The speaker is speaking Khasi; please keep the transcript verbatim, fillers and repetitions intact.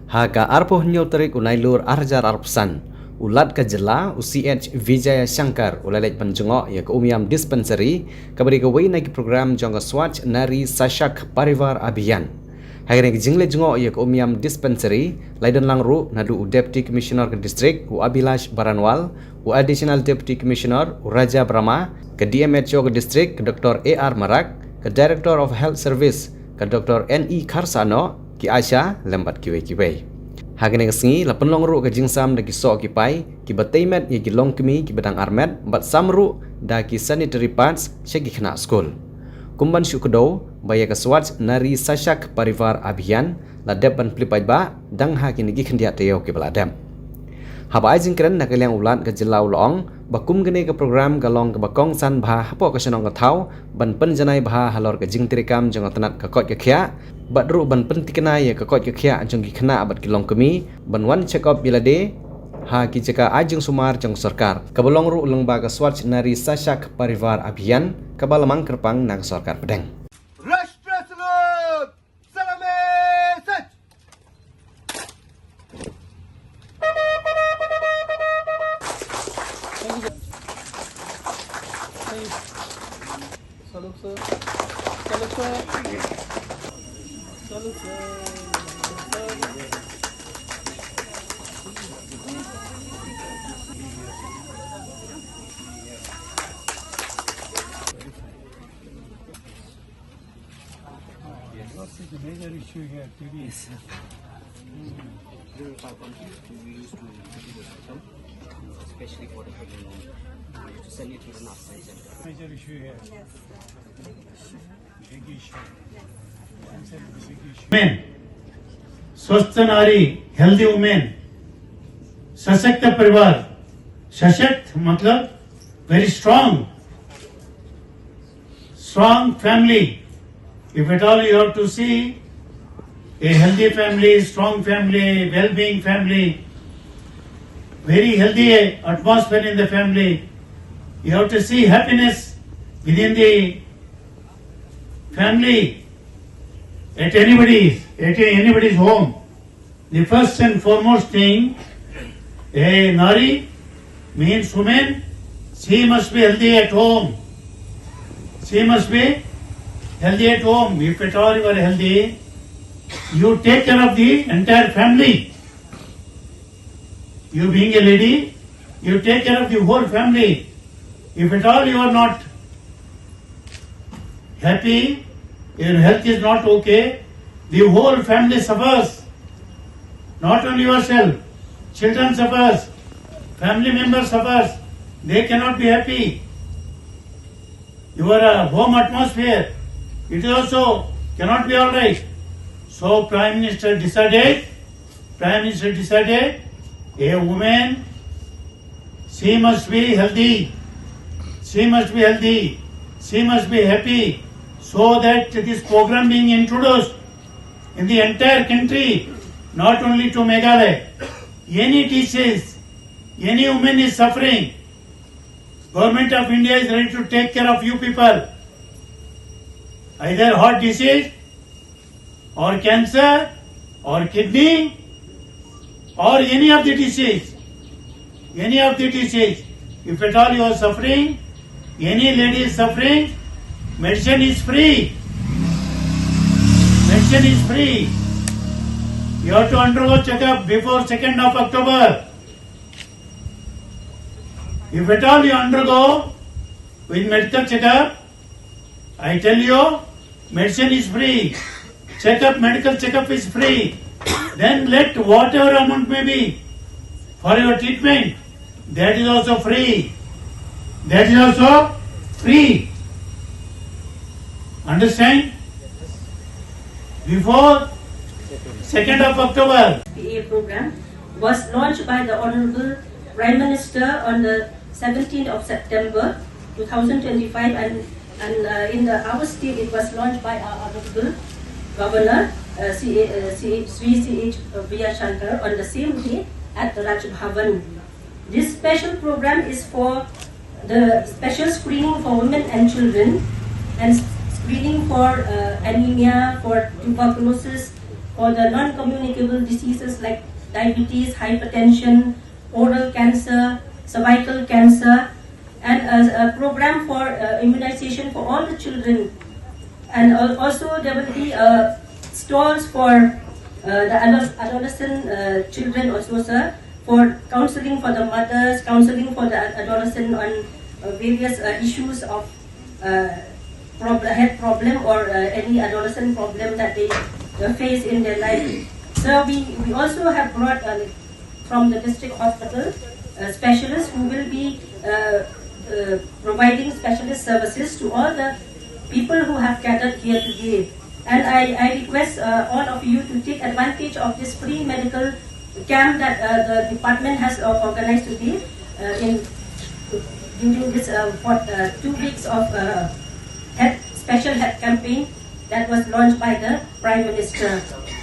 Ha ka arphew hynñiew tarik u Nailur ar hajar arphew san, u Lat ka Jylla, u C H Vijayashankar, u la leit ban jngoh ïa ka Umiam Dispensary, kaba dei kawei na ki program jong ka Swachh Nari Sashakt Parivar Abhiyan. Ha kane ka jingleit jngoh ïa ka Umiam Dispensary, la don lang ruh naduh u Deputy Commissioner ka District, u Abhilash Baranwal, u Additional Deputy Commissioner, u Raja Brahma, ka D M H O ka District, ka Doctor A R Marak, ka Director of Health Service, ka Doctor N E Kharsano, ki ASHA, lem bad kiwei kiwei. Ha kane ka sngi, la pynlong ruh ka jingsam da ki soh ki pai, kiba tei met ïa ki longkmie kiba dang armet, bad sam ruh da ki sanitary pads sha ki khynnah skul. Kum ban shu kdew ba ïa ka Swachh Nari Sashakt Parivar Abhiyan la dep ban plie paidbah dang ha kine ki khyndiat taïew kiba la dep. Haba ai jingkren na ka liang u Lat ka Jylla u la ong ba kum kane ka program ka long kaba kongsan bha hapoh ka shnong ka thaw ban pynjanai bha halor ka jingtreikam jong ka tnat ka koit ka khiah, bad ruh ban pynthikna ïa ka koit ka khiah jong ki khynnah bad ki longkmie, ban wan check up ïa lade ha ki jaka ai jingsumar jong sorkar, kaba long ruh lyngba ka Swachh Nari Sashakt Parivar Abhiyan, kaba la mang kyrpang na ka sorkar pdeng. Rashtriya Salute! Salame Sach! Salute, sir. Salute, sir. Salute, sir. What is the major issue here, T V? Yes, sir. During our country, we used to do this item, especially for the pregnant women. We used to send it to the nursery center. Major issue here. Big issue. Women, स्वस्थ नारी, healthy women, सशक्त परिवार, सशक्त मतलब very strong, strong family. If at all you have to see a healthy family, strong family, well-being family, very healthy atmosphere in the family, you have to see happiness within the family, at anybody's, at anybody's home. The first and foremost thing, a nari means woman, she must be healthy at home. She must be healthy at home. If at all you are healthy, you take care of the entire family. You being a lady, you take care of the whole family. If at all you are not happy, your health is not okay, the whole family suffers. Not only yourself, children suffers, family members suffers. They cannot be happy. Your uh, home atmosphere, it also cannot be all right. So Prime Minister decided, Prime Minister decided, a woman, she must be healthy. She must be healthy. She must be happy. So that this program being introduced in the entire country, not only to Meghalaya, any disease, any woman is suffering, Government of India is ready to take care of you people. Either heart disease, or cancer, or kidney, or any of the disease, any of the disease. If at all you are suffering, any lady is suffering, medicine is free. Medicine is free. You have to undergo checkup before second of October. If at all you undergo with medical checkup, I tell you, medicine is free. Checkup, medical checkup is free. Then let whatever amount may be for your treatment, that is also free. That is also free. Understand? Before second of October, P A program was launched by the Honorable Prime Minister on the seventeenth of September two thousand twenty-five, and, and uh, in the our state it was launched by our Honorable Governor, uh, C A, uh, C H, Sri C H Vijayashankar, on the same day at the Raj Bhavan. This special program is for the special screening for women and children, and s- screening for uh, anemia, for tuberculosis, for the non-communicable diseases like diabetes, hypertension, oral cancer, cervical cancer, and a, a program for uh, immunization for all the children. And al- also there will be uh, stalls for uh, the adol- adolescent uh, children also, sir, for counseling for the mothers, counseling for the adolescent on uh, various uh, issues of uh, prob- health problem or uh, any adolescent problem that they uh, face in their life. So we, we also have brought uh, from the district hospital uh, specialists who will be uh, uh, providing specialist services to all the people who have gathered here today. And I, I request uh, all of you to take advantage of this free medical camp that uh, the department has uh, organized today uh, in during this uh, for uh, two weeks of uh, health, special health campaign that was launched by the Prime Minister.